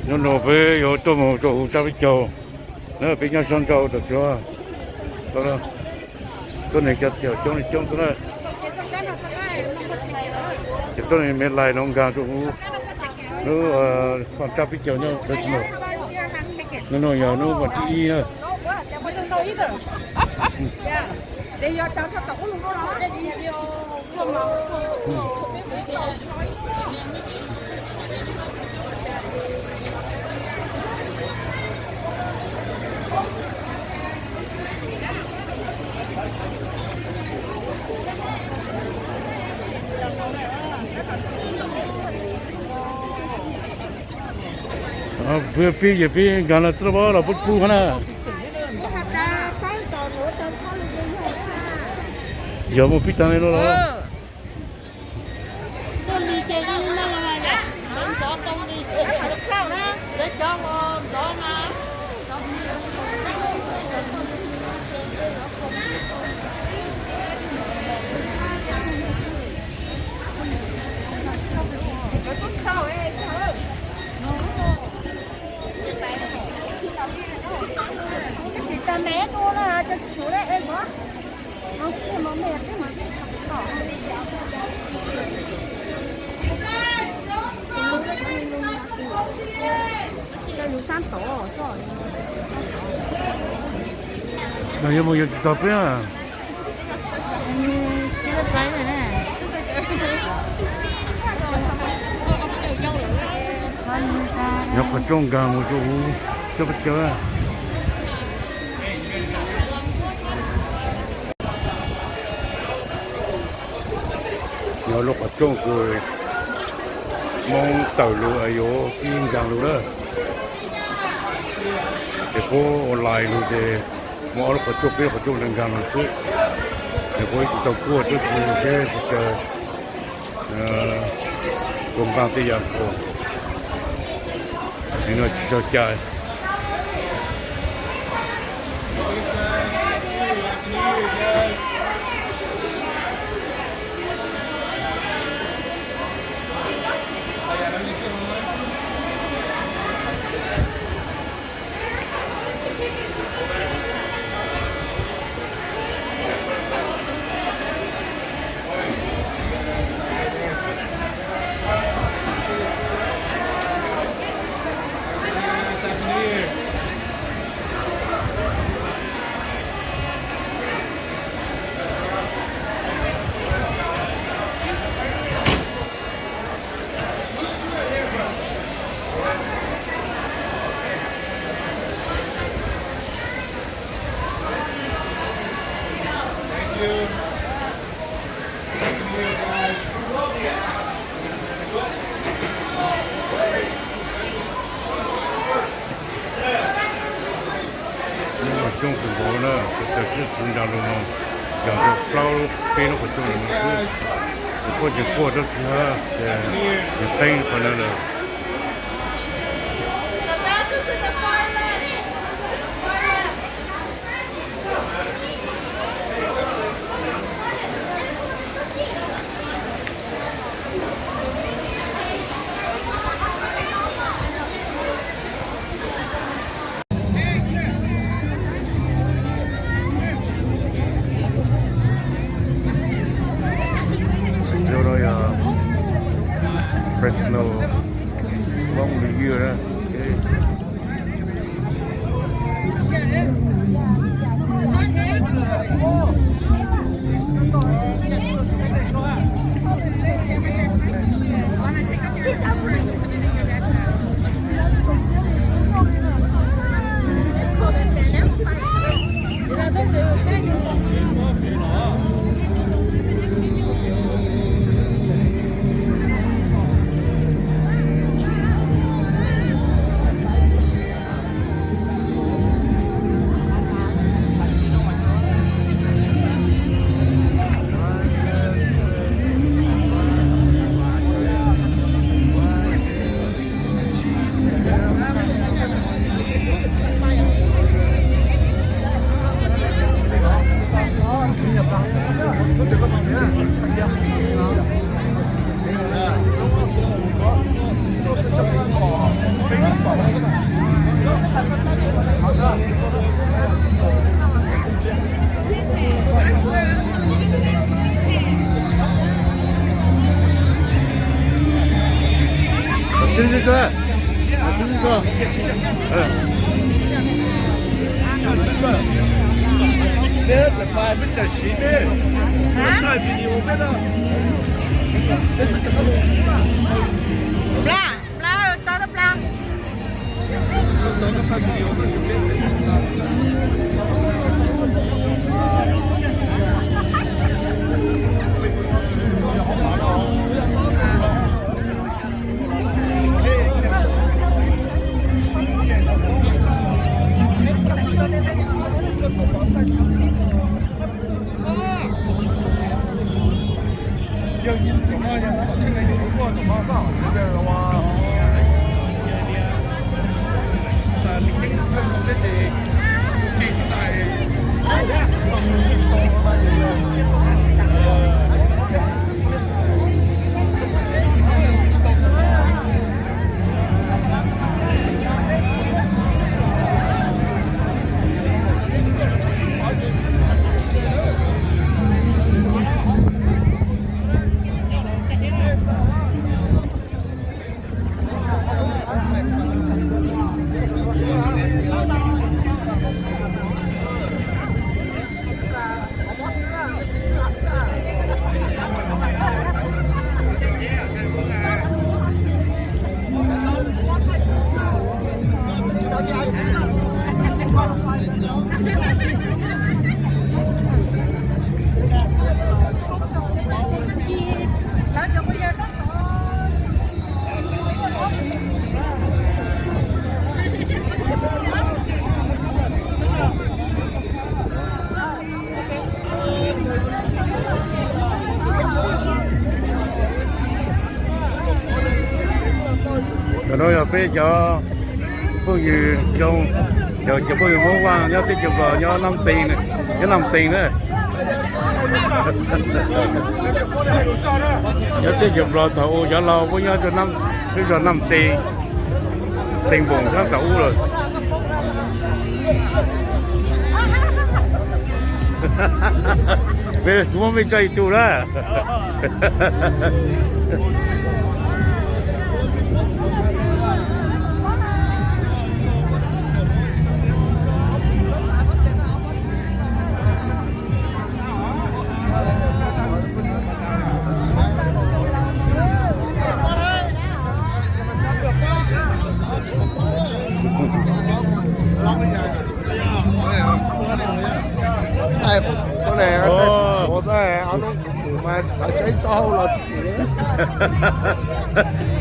Hnub no peb yuav tuaj mus rau huv tsab peb caug na, peb nyob sab nraud tam sim no. Tuab neeg cov tiam coob li coob xwb na. Ces tuab neeg me lais no nkag rau huv, hnub tsab peb caug nyob no. Hnub no yog hnub vas thib ib na. Peb ces peb nkag no txog los pub pub qhov na. Yog muaj pib tag li no los. No yuav mus yuav tsis tau peb. Nyob qhov rooj nkag mus rau huv cov peb caug. Nyob lub qhov rooj kws Hmoob tawm lug yuav pib nkag lug lawm. Ces puab ua lais lug ces muaj ob lub qhov rooj, peb lub qhov rooj nkag lug xwb. Ces puab tsis tau kuaj tub si seb puas tau kuaj npaaj tej yam kws no tsis tau cai. Lub qhov rooj kws nkaus na, kuv tau sib txuv nraag lug no, yog rau plaub lub peb lub qhov rooj no xwb. Ces puab tseem kuaj dab tsi hab, ces nws teeb qhov no lawm. Cov no yog Fresno Hmoob New Year na. Pla, pla, tau pla. Cov no yog peb cov phooj ywg zoo, cov phooj ywg Hmoob Vaj nyob teb chaws Nplog, nyob Nam Tees, nyob Nam Tees na. Nyob teb chaws Nplog thaum ub cov laus puab nyob rau lub zos Nam Tees, Tees Npoos sab thaum ub lawm. Muab mej tso YouTube na.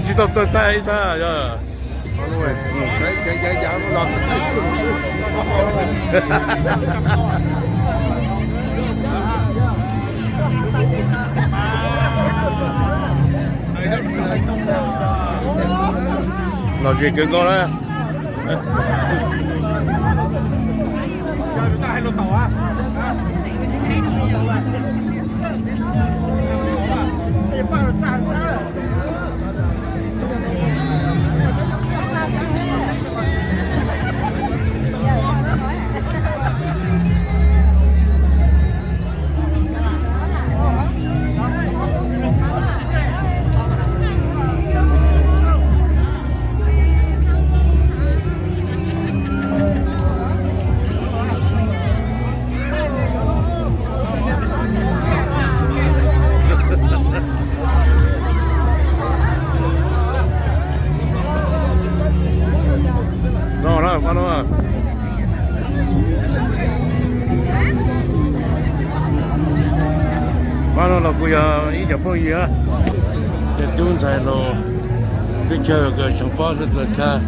Tsis tau txawj thaij ib sab yog. Lom zem kawg nkaus na. No na, pab no, pab no los kuj yog ib cov phooj ywg, ces tub ntxhais los teb chaws kws tseem paub sawv daws tshaj.